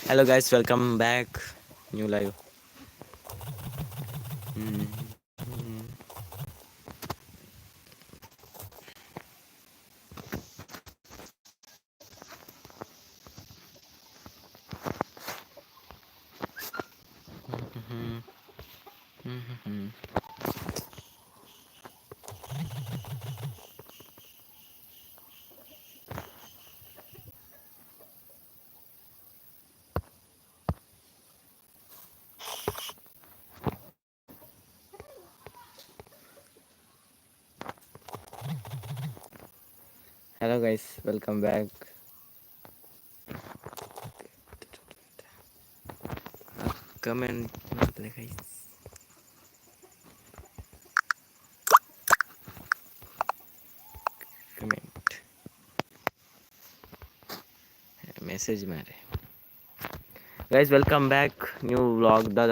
Hello guys, welcome back, new live. Hello guys, welcome back. Comment guys. Comment message ಮಾರೆ. Guys, welcome back, new vlog. ದಾದ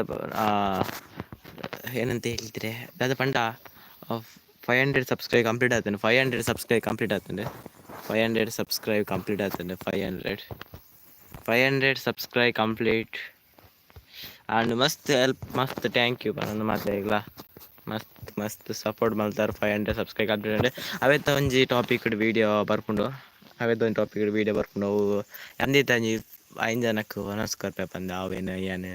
ಏನಂತ ಹೇಳ್ತಾರೆ ದಾದ ಪಂಡ, 500 subscribe complete ಆತಂಡೆ. 500 ಸಬ್ಸ್ಕ್ರೈಬ್ ಕಂಪ್ಲೀಟ್ ಆತಂಡೆ. 500 ಸಬ್ಸ್ಕ್ರೈಬ್ ಕಂಪ್ಲೀಟ್ ಆತಂಡೆ. 500, 500 ಸಬ್ಸ್ಕ್ರೈಬ್ ಕಂಪ್ಲೀಟ್ ಆ್ಯಂಡ್ ಮಸ್ತ್ ಹೆಲ್ಪ್, ಮಸ್ತ್ thank you ಪನೊಂದು ಮಾತೆಗ್ಲ. ಮಸ್ತ್ ಮಸ್ತ್ ಸಪೋರ್ಟ್ ಮಲ್ತಾರ್. 500 ಸಬ್ಸ್ಕ್ರೈಬ್ ಕಂಪ್ಲೀಟ್ ಆಂಡ್ ಅವೆತ್ತ ಒಂಜಿ ಟಾಪಿಕ್ ವೀಡಿಯೋ ಬರ್ಪುಂಡು. ಅವೆತ್ತ ಒಂಜಿ ಟಾಪಿಕ್ ವೀಡಿಯೋ ಬರ್ಪುಂಡು. ಅವು ಅಂದಿತ್ತ ಒಂಜಿ ಐನ್ ಜನಕ್ಕೆ ವನಸ್ ಕೊರ್ಪೆ ಪಂದ. ಅವೇನು ಯಾನ್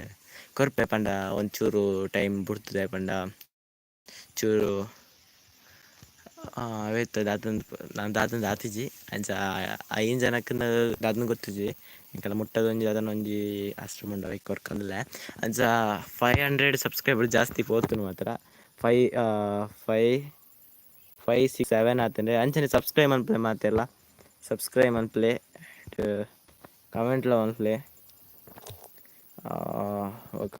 ಕೊರ್ಪೆ ಪಂಡ ಒಂಚೂರು ಟೈಮ್ ಬುಡ್ತದೆ ಪಂಡ ಚೂರು ಅವೇತ್ ದಾತಂದ್ ನಾನು ದಾತಂದು ಆತಿಜಿ. ಅಂಚ ಐನ್ ಜನಕ್ಕೆ ದಾದನ ಗೊತ್ತಿಜಿ. ಎಂಕಲ್ಲ ಮುಟ್ಟದ ಒಂಜಿ ದಾದನ ಒಂಜಿ ಆಶ್ರಮ ಉಂಡು, ಅವೆಕ್ ಕೊರ್ಕಂದಿಲ್ಲ. ಅಂಚ 500 ಸಬ್ಸ್ಕ್ರೈಬರ್ ಜಾಸ್ತಿ ಪೋತುಂಡು ಮಾತ್ರ. Five five five six seven ಆತಂದ್ರೆ. ಅಂಚನೆ ಸಬ್ಸ್ಕ್ರೈಬ್ ಮನ್ಪುಲೆ ಮಾತೆಲ್ಲ. ಸಬ್ಸ್ಕ್ರೈಬ್ ಮನ್ಪುಲೆ, ಕಮೆಂಟ್ಲ ಮನ್ಪುಲೆ. ಬೊಕ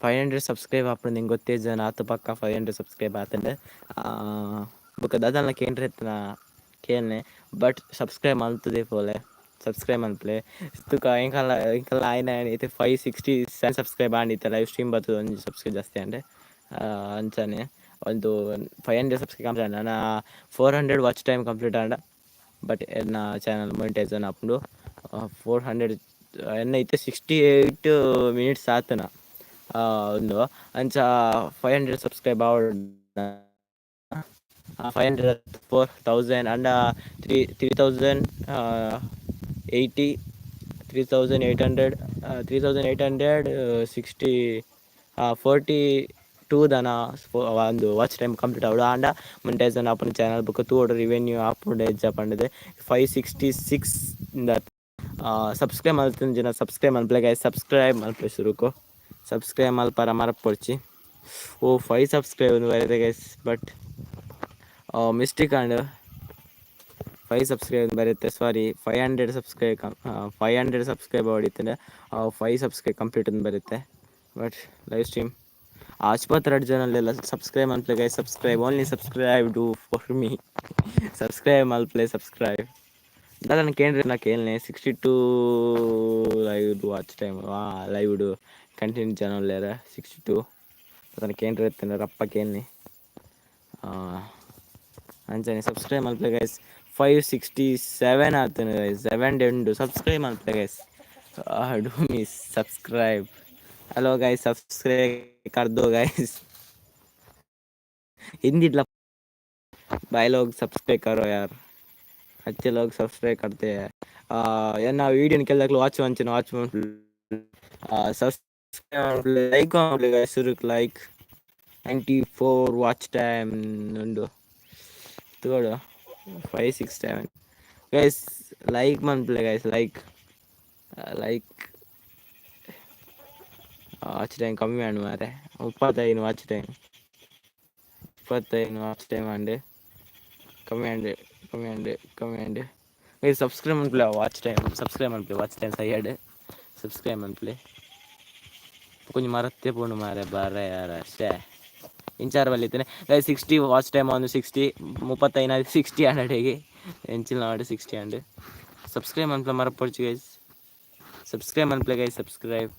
500 ಸಬ್ಸ್ಕ್ರೈಬ್ ಆಪುಂಡು ನಿಂಗೆ ಗೊತ್ತೇ ಜನ ಆತು. ಪಕ್ಕ 500 ಸಬ್ಸ್ಕ್ರೈಬ್ ಆತಂಡ್. ಬೊಕ ದಾದನ ಕೇಂದ್ರ ಇತ್ತಿನ ಕೇನ್ಲೆ, ಬಟ್ ಸಬ್ಸ್ಕ್ರೈಬ್ ಮಲ್ತುದೆ ಪೋಲೆ, ಸಬ್ಸ್ಕ್ರೈಬ್ ಮನ್ಪುಲೆ. ತುಕ ಎಂಕಲ್ಲ ಎಂಕಲ್ಲ ಆಯ್ನ ಇತ್ತೆ 567 ಸಬ್ಸ್ಕ್ರೈಬ್ ಆಂಡ್. ಇತ್ತೆ ಲೈವ್ ಸ್ಟ್ರೀಮ್ ಬತ್ತುದು ಒಂಜಿ ಸಬ್ಸ್ಕ್ರೈಬ್ ಜಾಸ್ತಿ ಆಂಡ್. ಅಂಚನೆ ಒಂದು 500 ಸಬ್ಸ್ಕ್ರೈಬ್ ಕಂಪ್ಲೀಟ್ ಆಂಡ್. ನನ 400 ವಾಚ್ ಟೈಮ್ ಕಂಪ್ಲೀಟ್ ಆಂಡ. ಬಟ್ ಎನ್ನ ಚಾನಲ್ ಮೊನಿಟೈಸೇಷನ್ ಆಪುಂಡು. 400 ಎನ್ನ ಇತ್ತೆ 68 ಮಿನಿಟ್ಸ್ ಆತನ ಉಂದು. ಅಂಚ 500 ಸಬ್ಸ್ಕ್ರೈಬ್ ಆವಡ್. 500, 4000 and three 3080, 3800, 3860, 42 ದನ ಒಂದು ವಾಚ್ ಟೈಮ್ ಕಂಪ್ಲೀಟ್ ಆವಡು. ಆಂಡ ಮೊನಿಟೈಸೇಷನ್ ಆಪುನ ಚಾನಲ್. ಬೊಕ ತೂವೊಡು ರಿವೆನ್ಯೂ ಆಪುಂಡು ಎಜ್ಜ ಪಂಡುದು. 566 ಸಬ್ಸ್ಕ್ರೈಬ್ ಮಲ್ತಿನ ಜನ ಸಬ್ಸ್ಕ್ರೈಬ್ ಮಲ್ಪುಲೆ ಗೈಸ್. ಸಬ್ಸ್ಕ್ರೈಬ್ ಮಲ್ಪುಲೆ ಸುರುಕು. ಸಬ್ಸ್ಕ್ರೈಬ್ ಮಲ್ಪರ ಮರಪೊಡ್ಚಿ. ಓ, ಫೈವ್ ಸಬ್ಸ್ಕ್ರೈಬ್ ಬರುತ್ತೆ ಗೈಸ್. ಬಟ್ ಮಿಸ್ಟೇಕ್ ಆಂಡ್. ಫೈವ್ ಸಬ್ಸ್ಕ್ರೈಬ್ ಬರುತ್ತೆ. ಸಾರಿ, 500 ಸಬ್ಸ್ಕ್ರೈಬ್, 500 ಸಬ್ಸ್ಕ್ರೈಬ್ ಹೊಡಿತಂದ್ರೆ ಫೈವ್ ಸಬ್ಸ್ಕ್ರೈಬ್ ಕಂಪ್ಲೀಟ್ ಅಂತ ಬರುತ್ತೆ. ಬಟ್ ಲೈವ್ ಸ್ಟ್ರೀಮ್ ಆಸ್ಪತ್ರೆ ಜನಲ್ಲೆಲ್ಲ ಸಬ್ಸ್ಕ್ರೈಬ್ ಮಲ್ಪಲೆ guys. Subscribe, only subscribe, do for me. Subscribe ಮಲ್ಪಲೆ, ಸಬ್ಸ್ಕ್ರೈಬ್. ದಾದನ ಕೇಂದ್ರ ನಾ ಕೇಳನೆ. 62 live watch time live continue ಜನ ಉಲ್ಲೆರ್ 62. ದಾದನ ಕೇಂದ್ರ ಇತ್ತಂಡ ರಪ್ಪ ಕೇಳನೆ. ಅಂಚನೆ ಸಬ್ಸ್ಕ್ರೈಬ್ ಮಲ್ಪಲೆ ಗೈಸ್. 567 ಆತನ ಗೈಸ್. ಸೆವೆನ್ ಉಂಡು. ಸಬ್ಸ್ಕ್ರೈಬ್ ಮಲ್ಪಲೆ guys. Do me subscribe. Hello guys, subscribe कर दो गाइस. हिंदी भाई लोग, सब्सक्राइब करो यार. अच्छे लोग सब्सक्राइब करते हैं. ಎನ್ನ ವೀಡಿಯೋನ ಕೆಲವು ವಾಚ್ ಮಂಚಿನ ವಾಚ್ ಸಬ್ಸ್ಕ್ರೈಬ್ ಲೈಕ್ ಸುರುಕ್ ಲೈಕ್. 94 ವಾಚ್ ಟೈಮ್ ಉಂಡು ತೂವೊಡು. 567 ಗೈಸ್. ಲೈಕ್ ಮನ್ಪುಲೆ guys, like like. Watch time ಕಮ್ಮಿ ಆಂಡ್ ಮಾರೆ. 35 ವಾಚ್ ಟೈಮ್, 35 ವಾಚ್ ಟೈಮ್ ಆಂಡ್. ಕಮ್ಮಿ ಆಂಡ್, ಕಮ್ಮಿ ಆಂಡ್, ಕಮ್ಮಿ ಆಂಡ್ ಗೈಸ್. ಸಬ್ಸ್ಕ್ರೈಬ್ ಮನ್ಪುಲೆ. ವಾಚ್ ಟೈಮ್ ಸಬ್ಸ್ಕ್ರೈಬ್ ಮನ್ಪುಲೆ. ವಾಚ್ ಟೈಮ್ ಸೈಡ್ ಸಬ್ಸ್ಕ್ರೈಬ್ ಮನ್ಪುಲೆ. ಕೊಂಚ ಮರತ್ತೆ ಪೋಂಡು ಮಾರೆ ಬಾರೆ ಯಾರ ಅಷ್ಟೇ. ಇಂಚಾರ ಬಲ್ಲಿತ್ತನೆ 60 ವಾಚ್ ಟೈಮ್ ಒಂದು 60 35 60 ಹಂಡ್ರೆಡ್ ಎಂಚಿನ ಮಾಡಿ 60 ಹಂಡ್ರೆಡ್. ಸಬ್ಸ್ಕ್ರೈಬ್ ಮನ್ಪುಲೆ ಮರಪೊಡ್ಚಿ ಗೈಸ್. ಸಬ್ಸ್ಕ್ರೈಬ್ ಮನ್ಪುಲೆ ಗೈಸ್. ಸಬ್ಸ್ಕ್ರೈಬ್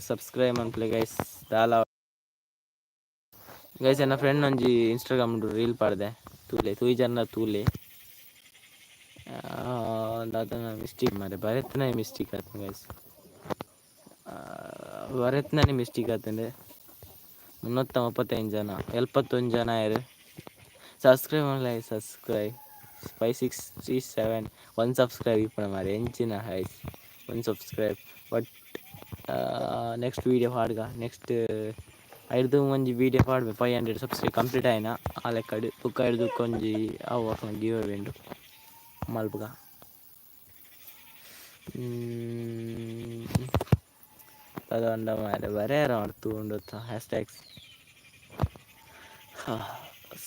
ಸಬ್ಸ್ಕ್ರೈಬ್ ಮನ್ಪುಲೆ ಗೈಸ್. ದಾಲ ಗೈಸ್, ಎನ್ನ ಫ್ರೆಂಡ್ ಒಂಜಿ ಇನ್ಸ್ಟಾಗ್ರಾಮ್ ರೀಲ್ ಪಾಡ್ದೆ, ತೂಲೆ. ತೂಯಿ ಜನ ತೂಲೆ. ದಾದನ ಮಿಸ್ಟೇಕ್ ಮಾರೆ, ಬರೆತ್ನ ಮಿಸ್ಟೇಕ್ ಆತ್ನ ಗೈಸ್, ಬರೆತ್ನೇ ಮಿಸ್ಟೇಕ್ ಆತಂಡು. 335 ಜನ, 71 ಜನ ಆಯೆರ್. ಸಬ್ಸ್ಕ್ರೈಬ್ ಮಲ್ಲೆ, ಸಬ್ಸ್ಕ್ರೈಬ್. 567, one subscribe ಇಪ್ಪಣ ಮಾರೆ, ಎಂಚಿನ guys, one subscribe. But next video ಪಾಡ್ಗ, ನೆಕ್ಸ್ಟ್ ಐಡ್ದು ಒಂಜಿ ವೀಡಿಯೋ ಪಾಡ್ಬೆ. 500 ಸಬ್ಸ್ಕ್ರೈಬ್ ಕಂಪ್ಲೀಟ್ ಆಯಿನ ಆ ಲೆಕ್ಕಡ್. ಬುಕ್ಕ ಐಡ್ದು ಒಂಜಿ ಅವು ಗಿವ್ ಅವೇ ಉಂಡು ಮಲ್ಪುಗ. ದಾದ ಮಾರೆ, ಬರೆಯರ ತೂಂಡು ಹ್ಯಾಶ್ ಟ್ಯಾಗ್ಸ್.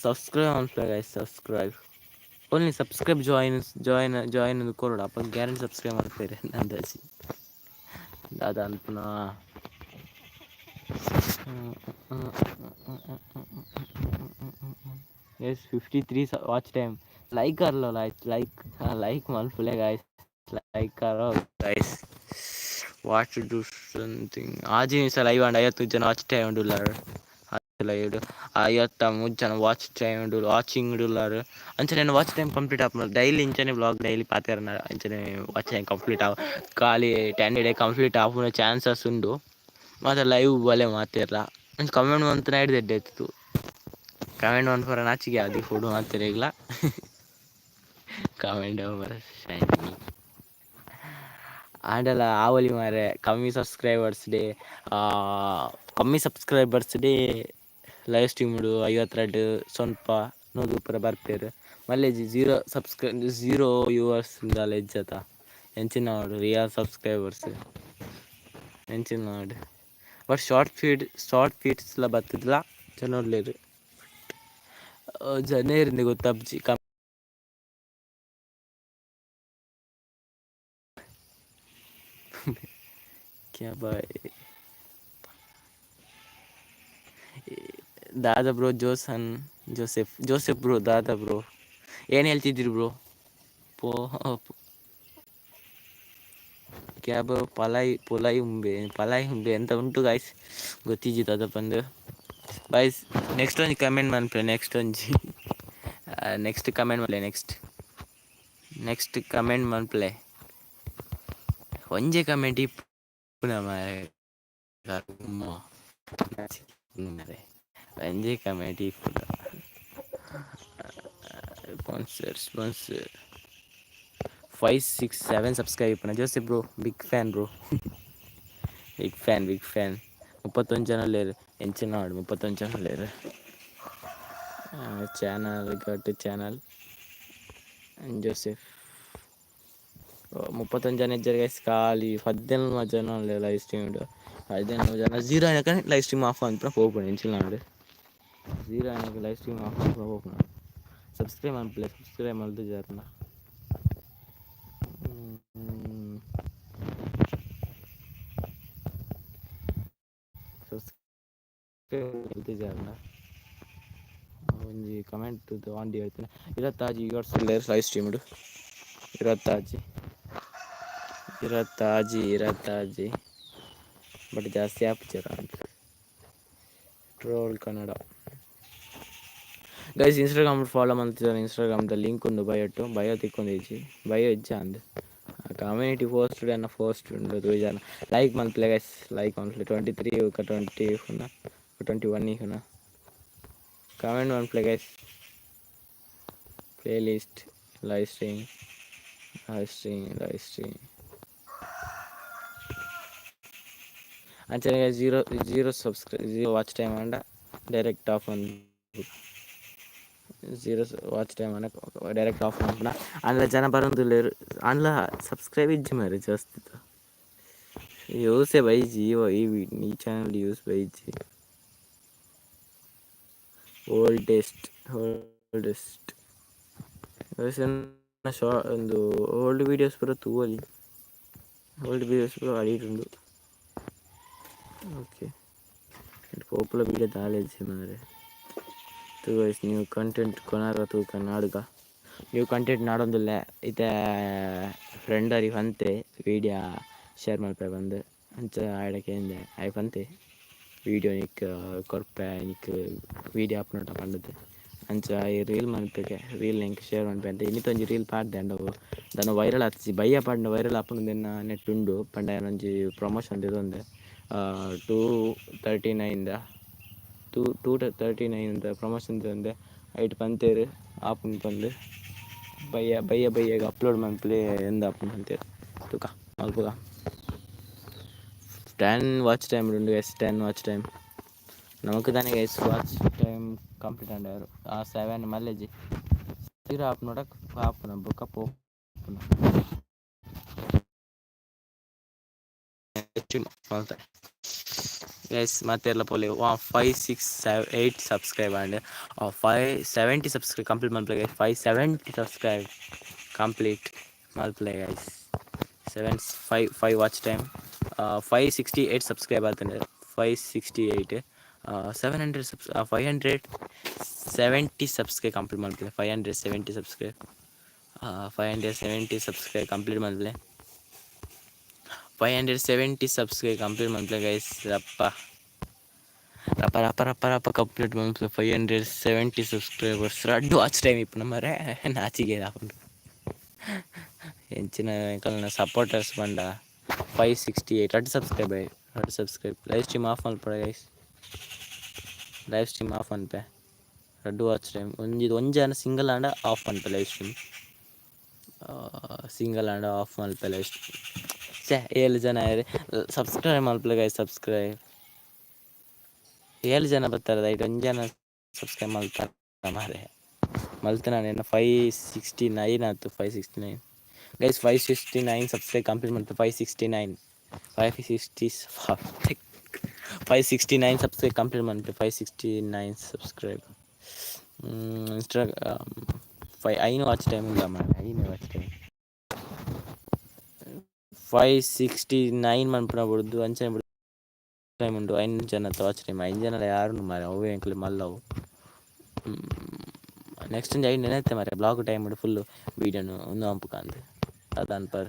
ಸಬ್ಸ್ಕ್ರೈಬ್ ಮಲ್ಪುಲೆ guys, subscribe. Only subscribe, join, join, join ಒಂದು ಕೊರೊಡು. ಅಪ್ಪ ಗ್ಯಾರಂಟಿ ಸಬ್ಸ್ಕ್ರೈಬ್ ಮಲ್ಪೆರೆ ಅಂದಾಜಿ. ದಾದ ಅನ್ಪುನ? Yes, 53 watch time. Like Carlo, like, like, like ಮಲ್ಪುಲೆ guys, like Karo guys. What do something. ಆಜಿ ನಿಮಿಷ ಲೈವ್ ಆಂಡ್ 50 ಜನ ವಾಚ್ ಟೈಮ್ ಉಂಡುಲ್ಲಾರ್. ಲೈವ್ 53 ಜನ ವಾಚ್ ಟೈಮ್ ಉಂಡು, ವಾಚಿಂಗ್ ಉಲ್ಲಾರ್. ಅಂಚನೆ ವಾಚ್ ಟೈಮ್ ಕಂಪ್ಲೀಟ್ ಆಪುಂಡು. ಡೈಲಿ ಇಂಚನೆ ವ್ಲಾಗ್ ಡೈಲಿ ಪಾತೆರನ, ಅಂಚನೆ ವಾಚ್ ಟೈಮ್ ಕಂಪ್ಲೀಟ್ ಆವು. ಖಾಲಿ 10 ಡೇ ಕಂಪ್ಲೀಟ್ ಆಪುನ ಚಾನ್ಸಸ್ ಉಂಡು. ಮಾತ ಲೈವ್ ಬಲೆ ಮಾತೆರ್ಲ ಅಂಚ ಕಮೆಂಟ್ ಮಂತುನ ಎಡ್ಡೆ ಇತ್ತು. ಕಮೆಂಟ್ ಮನ್ಪುರ ನಾಚಿಗೆ ಆದಿ ಫೋಡು ಮಾತೆರೆಗ್ಲ ಕಮೆಂಟ್ ಬರ ಶೈನಿ ಆಂಡಲ ಆವೊಲಿ ಮಾರೆ. ಕಮ್ಮಿ ಸಬ್ಸ್ಕ್ರೈಬರ್ಸ್ ಡೇ, ಕಮ್ಮಿ ಸಬ್ಸ್ಕ್ರೈಬರ್ಸ್ ಡೇ ಲೈವ್ ಸ್ಟ್ರೀಮ್ 52 ಸ್ವಲ್ಪ 100 ಪೂರ ಬರ್ಪೆರ್. ಮಲ್ಲೆಜಿ ಝೀರೋ ಸಬ್ಸ್ಕ್ರೈ ಝೀರೋ ವ್ಯೂವರ್ಸ್ ದಾಲ ಇಜ್ಜತ. ಎಂಚಿನ ರಿಯಲ್ ಸಬ್ಸ್ಕ್ರೈಬರ್ಸ್ ಎಂಚಿನ. ಬಟ್ ಶಾರ್ಟ್ ಫೀಡ್, ಶಾರ್ಟ್ ಫೀಡ್ಸ್ಲ ಬತ್ತುದ್ಲ ಜನೊಲ್ಲೆರ್. ಜನ ಏರಿಂದ್ ಗೊತ್ತಾಪುಜಿ. ಕ್ಯಾ ಬಾಯ್ ದಾದ ಬ್ರೋ? ಜೋಸನ್ ಜೋಸೆಫ್, ಜೋಸೆಫ್ ಬ್ರೋ, ದಾದ ಬ್ರೋ? ಏನು ಹೇಳ್ತಿದ್ದೀರಿ ಬ್ರೋ? ಪೋ ಕ್ಯಾಬ್ ಪಲಾಯ್ ಪೊಲಾಯ್ ಉಂಬೆ, ಪಲಾಯ್ ಉಂಬೆ ಅಂತ ಉಂಟು ಗಾಯ್ಸ್. ಗೊತ್ತಿಜ್ಜಿ ದಾದ ಪಂದ್. ಬಾಯ್ಸ್, ನೆಕ್ಸ್ಟ್ ಒಂಜಿ ಕಮೆಂಟ್ ಮನ್ಪುಲೆ. ನೆಕ್ಸ್ಟ್ ಒಂಜಿ ನೆಕ್ಸ್ಟ್ ಕಮೆಂಟ್ ಮಲ್ಲೆ. ನೆಕ್ಸ್ಟ್ ನೆಕ್ಸ್ಟ್ ಕಮೆಂಟ್ ಮನ್ಪುಲೆ. ಒಂಜೆ ಕಮೆಂಟ್ ಇಪ್ಪುನ ಮಾರ್ರೆ, ಮಾರ್ರೆ. ಒಂಜೆ ಕಮೆಂಟ್ ಇಪ್ಪುನ. Sponsor, sponsor. 567 subscribe ಇಪ್ಪುನ. Joseph bro, big fan bro, big fan, big fan. 31 ಜನ ಉಲ್ಲೆರ್. ಎಂಚಿನ ಆವಡ್, 31 ಜನ ಉಲ್ಲೆರ್. ಚಾನಲ್ ಗಟ್ ಚಾನಲ್ ಜೋಸೆಫ್. 31 ಜನ ಇಜ್ಜೆರ್ ಗೈಸ್. ಖಾಲಿ 18 ಜನ ಉಲ್ಲೆರ್ ಲೈವ್ ಸ್ಟ್ರೀಮ್. 18 ಜನ. ಝೀರೋ ಆಯಿನಕ ಲೈವ್ ಸ್ಟ್ರೀಮ್ ಆಫ್ ಮನ್ಪುನ ಪೋಪುಂಡು. ಎಂಚಿನ ಆವಡ್, ಝೀರೋ ಆಯಿನಕ ಲೈವ್ ಸ್ಟ್ರೀಮ್ ಆಫ್ ಮನ್ಪುನ ಪೋಪುಂಡು. ಸಬ್ಸ್ಕ್ರೈಬ್ ಮನ್ಪುಲೆ, ಸಬ್ಸ್ಕ್ರೈಬ್ ಮಲ್ತಿಜರ್ಂಡ. ಸಬ್ಸ್ಕ್ರೈಬ್ ಮಲ್ತಿಜರ್ಂಡ ಒಂಜಿ ಕಮೆಂಟ್ ಆನ್ ಹೇಳ್ತೇನೆ. 26 ವ್ಯೂವರ್ಸ್ ಉಲ್ಲೆರ್ ಲೈವ್ ಸ್ಟ್ರೀಮ್ಡ್. 26, 26, 26. ಬಟ್ ಜಾಸ್ತಿ ಆಪುಜೆರ್. Troll Kannada guys. Instagram follow ಮಲ್ತಿದ್ದಾರೆ. ಇನ್ಸ್ಟಾಗ್ರಾಮ್ದ ಲಿಂಕ್ ಉಂಡು ಬಯೋಟು, ಬಯೋ ತಿಕ್ಕೊಂದಿಜ್ಜಿ, ಬಯೋ ಇಜ್ಜ ಅಂದ್. ಕಮ್ಯುನಿಟಿ ಪೋಸ್ಟ್ ಎನ್ನ ಪೋಸ್ಟ್ ಉಂಡು ತೂಜಾನ. ಲೈಕ್ ಮಲ್ಪುಲೆ ಗೈಸ್, ಲೈಕ್ ಮಲ್ಪುಲೆ. 23 ಬೊಕ 20 ಇಪ್ಪುನ, 21 ಇಪ್ಪುನ. ಕಮೆಂಟ್ ಮಲ್ಪುಲೆ guys. Play list, live stream, live stream, live stream. ಅಂಚನೆ zero zero subscribe, zero watch time ಆಂಡ direct of zero watch time ಆಂಡ ಡೈರೆಕ್ಟ್ ಆಫ್ ಮನ್ಪುನ. ಆಂಡಲ ಜನ ಬರೊಂದುಲ್ಲೆರ್. ಆಂಡಲ ಸಬ್ಸ್ಕ್ರೈಬ್ ಇಜ್ಜಿ ಮಾರ್ರೆ ಜಾಸ್ತಿ. ಯೂಸೇ ಬೈಜಿ ಈ ಈ channel use baiji. Oldest, oldest Shah ಒಂದು ಓಲ್ಡ್ ವೀಡಿಯೋಸ್ ಪೂರ ತೂವೊಲಿ. ಓಲ್ಡ್ ವೀಡಿಯೋಸ್ ಪೂರ ಅಡಿಟ್ ಉಂಡು. ಓಕೆ, ಪೋಪುಲ ವೀಡಿಯೋ ದಾಲ ಇಜ್ಜಿ ಮಾರ್ರೆ. ತೂ ಗೈಸ್, ನ್ಯೂ ಕಂಟೆಂಟ್ ಕೊನರ ತೂಕ ನಾಡುಗ. New content ನಾಡೊಂದುಲ್ಲೆ. ಇತ್ತೆ ಫ್ರೆಂಡ್ ಅರಿ ಪಂತೆ ವೀಡಿಯೋ ಶೇರ್ ಮಲ್ಪೆ ಪಂದ್. ಅಂಚ ಆಯಡ ಕೇಂದೆ. ಆಯೆ ಪಂತೆ ವೀಡಿಯೋ ನಿಕ್ ಕೊರ್ಪೆ, ನಿಕ್ ವೀಡಿಯೋ ಆಪುನಟ ಪಂಡುದು. ಅಂಚ ಈ ರೀಲ್ ಮನ್ಪುಗೆ, ರೀಲ್ ಎಂಕ್ ಶೇರ್ ಮನ್ಪೆ ಅಂತ ಇನಿತ ಒಂಜಿ ರೀಲ್ ಪಾಡ್ದೆ ಆಂಡ ಅವು ದಾನ ವೈರಲ್ ಆತಿಜಿ. ಬಯ್ಯ ಪಾಡ್ಂಡ ವೈರಲ್ ಆಪುಂಡು ಎನ್ನ ನೆಟ್ ಉಂಡು ಪಂಡ ಯಾನೊಂಜಿ ಪ್ರಮೋಷನ್ ದೆತೊಂದೆ 2:39 ದ 2:39 ದ ಪ್ರಮೋಷನ್ ದೆತೊಂದೆ. ಐಟ್ ಪಂತೆರ್ ಆಪುಂಡು ಪಂದ್. ಬಯ್ಯ ಬಯ್ಯ ಬಯ್ಯಗ್ ಅಪ್ಲೋಡ್ ಮನ್ಪುಲೆ, ಎಂದ ಆಪುಂಡು ಪಂತೆರ್. ತೂಕ, ಮಲ್ಪುಗ. 10 ವಾಚ್ ಟೈಮ್ ಉಂಡು ಗೈಸ್, 10 ವಾಚ್ ಟೈಮ್. ನಮಕ್ ದಾನೆ ಗೈಸ್, ವಾಚ್ ಟೈಮ್ ಕಂಪ್ಲೀಟ್ ಆಂಡ್. ಆ ಸೆವೆನ್ ಮಲ್ಲೆಜಿ ಝೀರೋ ಆಪುನಡ ಆಪುನ ಬೊಕ ಪೋಪುನ ಮಲ್ತೆ ಗೈಸ್. ಮಾತೆರ್ಲ ಪೋಲೆ. Five six eight subscribe and 570 subscribe complete ಮಲ್ಪಲೆ guys. 570 subscribe complete ಮಲ್ಪಲೆ guys. 755 watch time, 568 subscribe ಆತಂಡ್. 568, 700 subs 570 subscribe complete ಮಲ್ಪಲೆ. 570 subscribe, 570 subscribe complete ಮಲ್ಪಲೆ. 570 subscribe complete ಮಲ್ಪಲೆ ಗೈಸ್. ರಪ್ಪ ರಪ್ಪ ರಪ್ಪ ರಪ್ಪ ರಪ್ಪ ಕಂಪ್ಲೀಟ್ ಮಲ್ಪಲೆ 570 ಸಬ್ಸ್ಕ್ರೈಬರ್ಸ್. ರಡ್ಡ್ ವಾಚ್ ಟೈಮ್ ಇಪ್ಪುನ ಮರೆ, ನಾಚಿಗೆ ಆಪುಂಡು. ಎಂಚಿನ ಎಂಕಲ್ನ ಸಪೋರ್ಟರ್ಸ್ ಪಂಡ. 568, ರಡ್ಡ್ ಸಬ್ಸ್ಕ್ರೈಬ್, ರಡ್ಡ್ ಸಬ್ಸ್ಕ್ರೈಬ್. ಲೈವ್ ಸ್ಟ್ರೀಮ್ ಆಫ್ ಮಲ್ಪಡ ಗೈಸ್, ಲೈವ್ ಸ್ಟ್ರೀಮ್ ಆಫ್ ಮನ್ಪೆ. ರಡ್ಡ್ ವಾಚ್ ಟೈಮ್. ಒಂಜಿ ಒಂಜಿ ಸಿಂಗಲ್ ಆಂಡ ಆಫ್ ಮನ್ಪೆ. ಲೈವ್ ಸ್ಟ್ರೀಮ್ ಸಿಂಗಲ್ ಆಂಡ ಆಫ್ ಮಲ್ಪೆ ಲೈವ್ ಸ್ಟ್ರೀಮ್. ಛೆ, ಏಳು ಜನ ಸಬ್ಸ್ಕ್ರೈಬ್ ಮಲ್ಪಲೆ ಗೈಸ್, ಸಬ್ಸ್ಕ್ರೈಬ್. ಏಳು ಜನ ಬರ್ತಾರೆ, ಐಟ್ ಒಂಜಿ ಜನ ಸಬ್ಸ್ಕ್ರೈಬ್ ಮಲ್ತಾರ ಮಾರೆ. ಮಲ್ತ ನಾನು. 569 ಆಯ್ತು, 569 guys. 569 subscribe complete ಮಾಡ್ತು. 569, 560, 569 subscribe complete ಮಾಡ್ತು. 569 ಸಬ್ಸ್ಕ್ರೈಬ್. ಇನ್ಸ್ಟಾ ಫೈ ಐನು ವಾಚ್ ಟೈಮ್ ಇಲ್ಲ ಮಾರೆ, ಐನು ವಾಚ್ ಟೈಮ್. 569 ಮನ್ಪುನ ಬುಡ್ದು ಅಂಚನೆ ಟೈಮ್ ಉಂಡು. ಐನ್ ಜನ ವಾಚ್ ಟೈಮ್, ಐನ್ ಜನ ಯಾರು ಮಾರೆ? ಅವೆ ಎಂಕ್ಲೆ ಮಲ್ಲವು. ನೆಕ್ಸ್ಟ್ ಒಂಜಿ ಐನ್ ನೆನೆತ್ತೆ ಮಾರೆ. ಬ್ಲಾಗ್ ಟೈಮ್ ಫುಲ್ ವೀಡಿಯೋನು ಉಂದು ಮನ್ಪುಕ ಅಂದ್. ಅದಾನ್ ಪರ್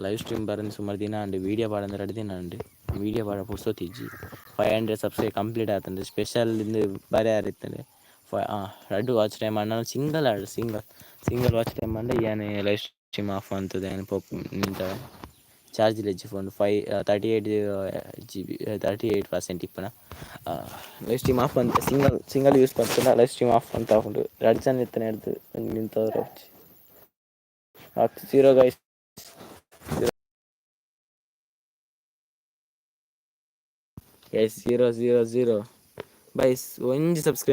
ಲೈವ್ ಸ್ಟ್ರೀಮ್ ಬರಂದು ಸುಮಾರು ದಿನ ಆಂಡ್. ವೀಡಿಯೋ ಪಾಡಂದು ರಡ್ಡ್ ದಿನ ಆಂಡ್. ವೀಡಿಯೋ ಪಾಡ ಪುರ್ಸೊತ್ತಿಜ್ಜಿ. 500 ಸಬ್ಸ್ಕ್ರೈಬ್ ಕಂಪ್ಲೀಟ್ ಆತುಂಡು. ಸ್ಪೆಷಲ್ ಇಂದು ಬರೆಯರ್ ಇತ್ತುಂಡು. ಫೈ ರಡ್ಡ್ ವಾಚ್ ಟೈಮ್ ಆಂಡ ಸಿಂಗಲ್ ಆಂಡ್ ಸಿಂಗಲ್ ಸಿಂಗಲ್ ವಾಚ್ ಟೈಮ್ ಆಂಡ ಯಾನ್ ಲೈವ್ ಸ್ಟ್ರೀಮ್ ಆಫ್ ಮಂತುದೆ. ಯಾನ್ ಪೋಪ್ ನಿಂತವೆ. ಚಾರ್ಜ್ ಇಜ್ಜಿ ಫೋನ್. 5 38 GB, 38% ಇಪ್ಪುನ. ಲೈವ್ ಸ್ಟ್ರೀಮ್ ಆಫ್ ಮಂತೆ. ಸಿಂಗಲ್ ಸಿಂಗಲ್ ಯೂಸ್ ಮಲ್ತುಂಡ ಲೈವ್ ಸ್ಟ್ರೀಮ್ ಆಫ್ ಮಂತ ಆಪುಂಡು. ರಡ್ಡ್ ಜನ ಇತ್ತುಂಡ ಎಡ್ದು ನಿಂತವರ. Zero guys, guys, zero zero zero. Guys, ಒಂಜಿ ಸಬ್ಸ್ಕ್ರೈಬ್.